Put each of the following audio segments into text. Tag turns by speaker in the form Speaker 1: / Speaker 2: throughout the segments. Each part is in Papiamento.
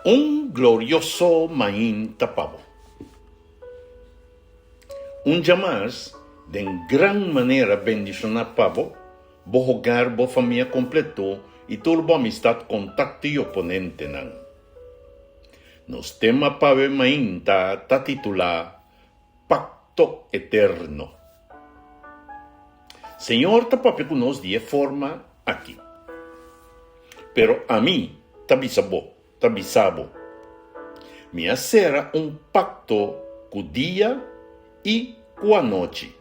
Speaker 1: Un glorioso mainta pa bo. Un dja mas, den gran manera bendishoná pa bo, bo hogar, bo famia kompleto i tur bo amistat, kontakto i oponentenan. Nos tema pa awe mainta ta titulá Pakto Eterno. Señor ta papia ku nos di e forma aki. Pero ami ta bisa bo, ta bisa bo, Mi a sera un pakto ku dia i ku anochi,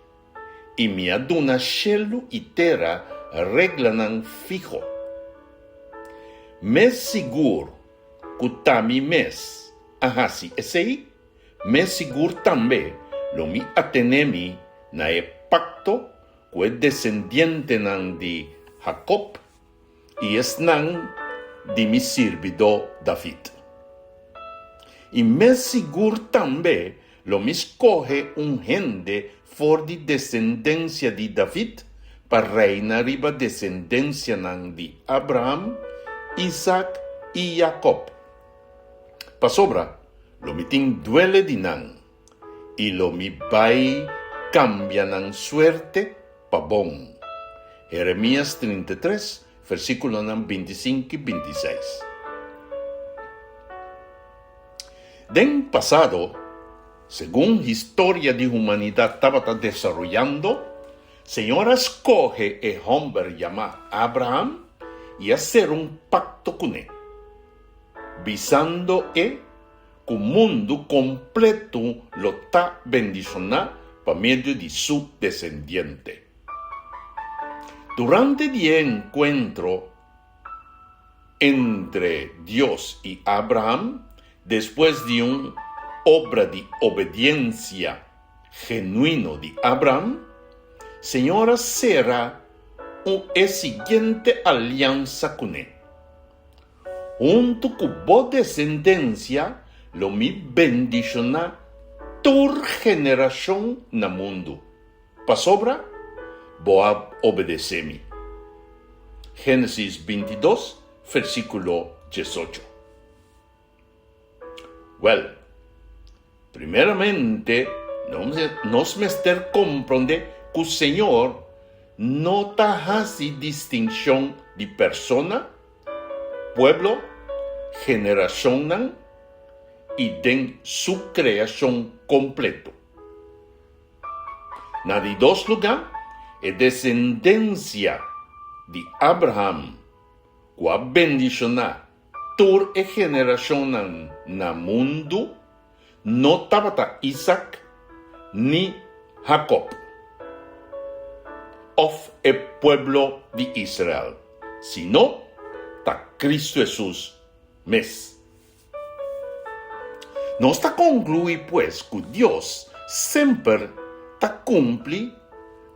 Speaker 1: i mi a duna shelu i tera reglanan fiho. Mes sigur ku ta mi mes a hasi esei, Mes sigur tambe lo mi atené mi na e pakto ku e desendientenan di Hakob i esnan di mi sirbidó David. I mes sigur tambe lo mi skohe un hende for di desendensia di David pa reina riba desendensianan di Abraham, Isak i Yakob. Pasobra lo mi tin duele di nan, i lo mi bai kambia nan suerte pa bon. Jeremias 33, versíkulonan 25 i 26. Den pasado, segun historia di humanidat tabata desaroyando, Señor a skohe e hòmber yamá Abraham i a sera un pakto kuné. Bisando e ku mundu kompletu lo ta bendishoná pa medio di su desendiente. Durante di e enkuentro entre Dios i Abraham, despues di un obra di obediensia genuino di Abraham, Señor a sera un e siguiente aliansa kuné, Huntu ku bo desendensia lo mi bendishoná tur generashon na mundu, pasobra bo a obedesé mi. Génesis 22, versíkulo 18. Wèl, primeramente nos mester komprondé ku Señor no ta hasi distinshon di persona, pueblo, generashonnan i den su kreashon kompleto. Na di dos lugá, e desendensia di Abraham ku a bendishoná Tur e generashonnan na mundu no tabata Isak ni Hakob òf e pueblo di Israel, sino ta Kristu Hesus mes. Nos ta konkluí pues ku Dios semper ta kumpli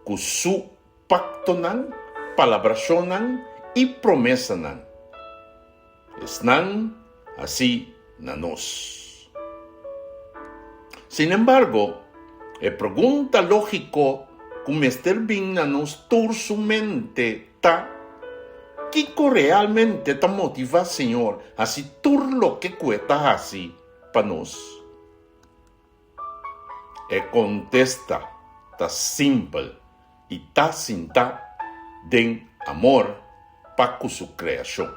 Speaker 1: ku su Paktonan, palabrashonnan i promesanan, esnan hasi na nos. Sinembargo, e pregunta lógiko ku mester bin na nos tur su mente ta, Kiko realmente ta motivá Señor hasi tur loke ku e ta hasi pa nos? E kontesta ta simpel i ta sintá den amor pa ku su kreashon,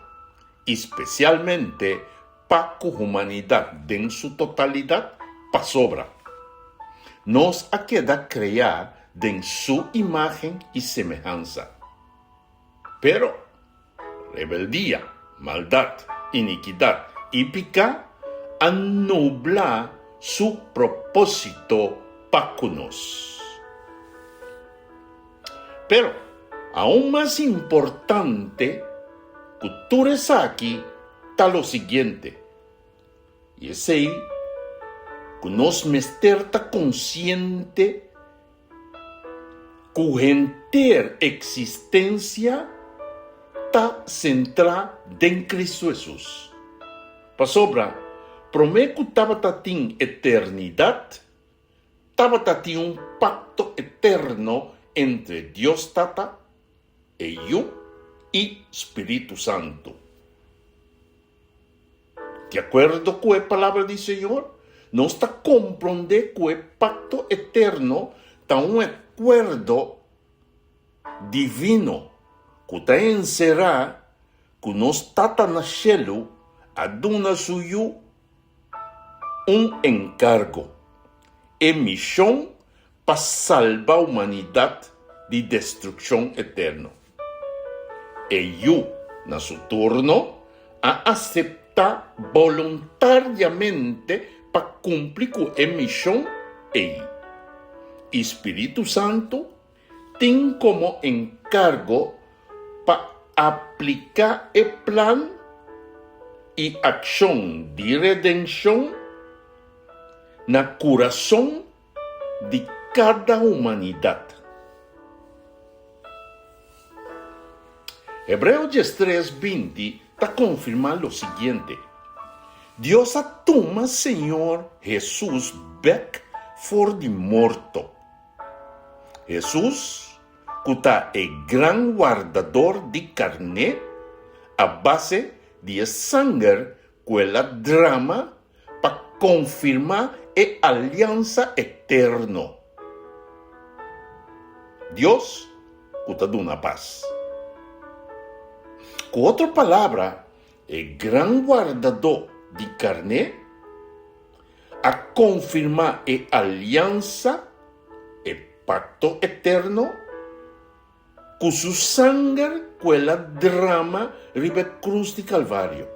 Speaker 1: i spesialmente pa ku humanidat den su totalidat, pasobra nos a keda kreá den su imágen i semehansa. Pero, rebeldia, maldat, inikidat i piká a nubla su propósito pa ku nos. Pero, aun mas importante ku tur esaki ta lo siguiente, i esei ku nos mester ta konsiente, Ku henter eksistensia ta sentrá den Kristu Hesus. Pasobra promé ku tabata tin eternidat, tabata tin un pakto eterno entre Dios Tata, e Yu i Spiritu Santu. Di akuerdo ku e Palabra di Señor, nos ta komprondé ku e pakto eterno ta un akuerdo divino ku ta enserá ku nos Tata na shelu a duna su Yu un enkargo, e mishon pa salba humanidat di destrukshon eterno. E Yu, na su turno, a aseptá boluntariamente pa kumpli ku e mishon ei, i spiritu santu tin komo enkargo pa apliká e plan i akshon di redenshon na kurason di kada humanidat. Hebreo 13, 20 ta konfirmá lo siguiente, Dios a tuma Señor Hesus bèk for di morto. Hesus, ku ta e gran wardador di karné, a base di e sanger ku el a drama pa konfirmá e aliansa eterno. Dios ku ta duna pas. Ku otro palabra, e gran wardadó di karné a konfirmá e aliansa, e pakto eterno, ku su sanger ku el a drama riba e krus di Kalvario.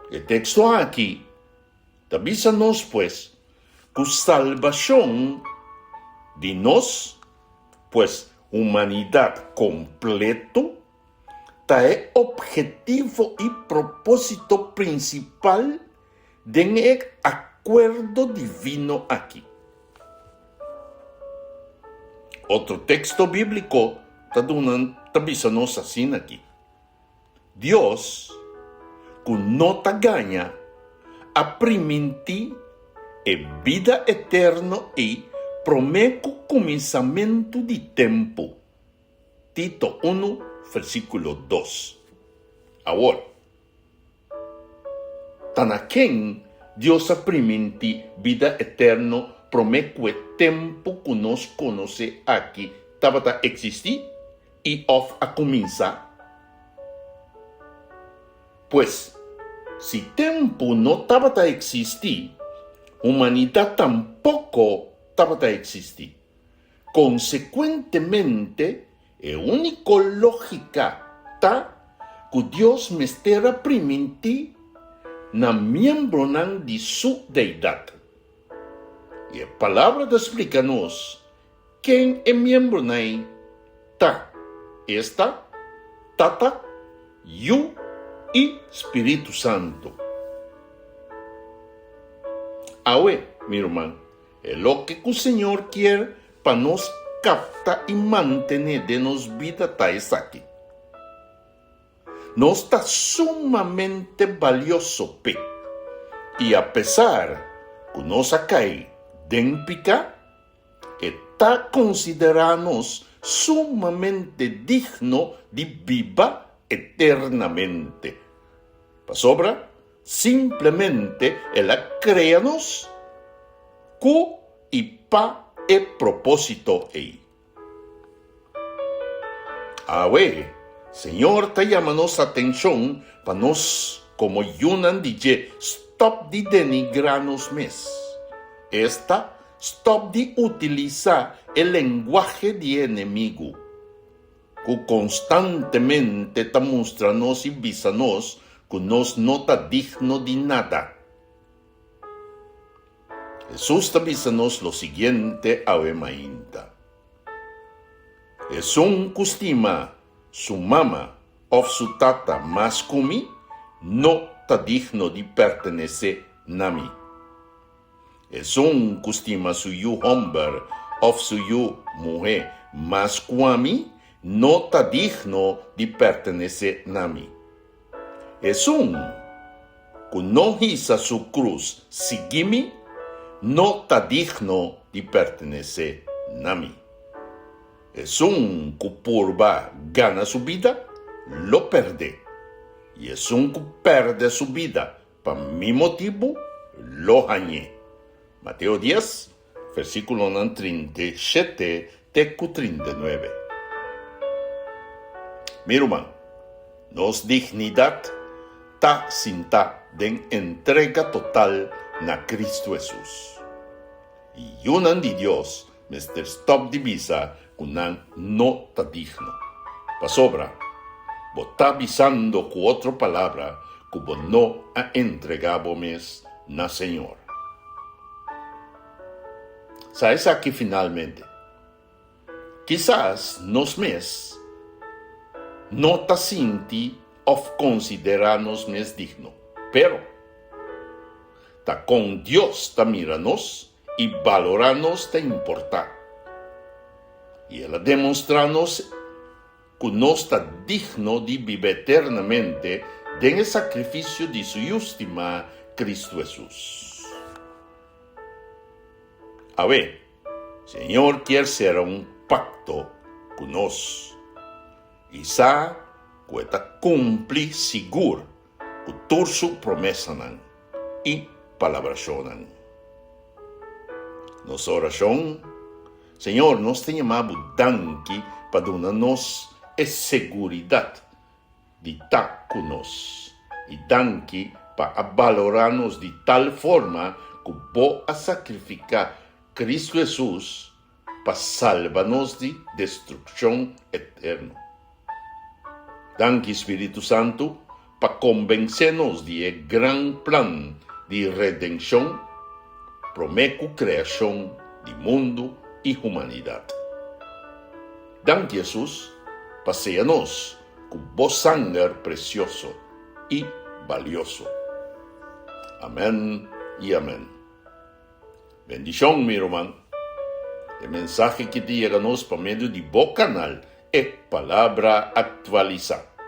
Speaker 1: E teksto aki ta bisa nos pues ku salbashon di nos, pues humanidat kompleto, ta e ophetivo i propósito prinsipal den e akuerdo divino aki. Otro teksto bíbliko ta duna ta bisa nos asina aki, Dios, ku no ta gaña, a primintí e bida eterno ei promé ku kuminsamentu di tempu. Tito unu, versíkulo dos. Awor, ta na ken Dios a primintí bida eterno promé ku e tempu ku nos konosé aki tabata eksistí i òf a kuminsá? Pues, si tempu no tabata eksistí, humanidat tampoko tabata eksistí. Konsekuentemente, e úniko lógika ta ku Dios mester a primintí na miembronan di su Deidat. I e Palabra ta splika nos ken e miembronan ei ta, esta, Tata, Yu i Spiritu Santu. Awe, mi ruman, E loke ku Señor kier pa nos kapta i mantené den nos bida ta esaki, Nos ta sumamente balioso p'e, i apesar ku nos a kai den piká, e ta konsiderá nos sumamente digno di biba eternamente. Pasobra Simplemente el a krea nos ku i pa e propósito ei. Awe, Señor ta yama nos atenshon pa nos komo yunan di dje stòp di denigrá nos mes, esta, stòp di utilisá e lenguahe di e enemigu. Ku konstantemente ta mustra nos i bisa nos ku nos no ta digno di nada. Hesus ta bisa nos lo siguiente awe mainta, Esun ku stima su mama òf su tata mas ku mi, no ta digno di pertenesé na mi. Esun ku stima su yu hòmber òf su yu muhé mas ku ami, no ta digno di pertenesé na mi. Esun ku no hisa su krus sigui mi, no ta digno di pertenesé na mi. Esun ku purba gana su bida, lo pèrd'é. I esun ku pèrdè su bida pa mi motibu, lo hañ'é. Mateo dies, versíkulonan 37 te ku 39. Mi ruman, nos dignidat ta sintá den entrega total na Kristu Hesus. I yunan di Dios mester stòp di bisa ku nan no ta digno. Pasobra, bo ta bisando ku otro palabra ku bo no a entregá bo mes na Señor. Sa esaki finalmente. Kisas nos mes no ta sinti òf konsiderá nos mes digno, pero ta kon Dios ta mira nos i balorá nos ta importá. I el a demostrá nos ku nos ta digno di biba eternamente den e sakrifisio di su Yu stimá, Kristu Hesus. Awe, Señor kier sera un pakto ku nos i sa ku e ta kumpli sigur ku tur su promesanan i palabrashonnan. Nos orashon, Señor, nos ta yama bo danki pa duna nos e seguridat di ta ku nos i danki pa a balorá nos di tal forma ku bo a sakrifiká Kristu Hesus pa salba nos di destrukshon eterno. Danki Spiritu Santu pa kombensé nos di e gran plan di redenshon promé ku kreashon di mundu i humanidat. Danki Hesus pa seya nos ku bo sanger presioso i balioso. Amen i amen. Bendishon mi ruman. E mensahe ki ta yega nos pa medio di bo kanal E Palabra Aktualisá.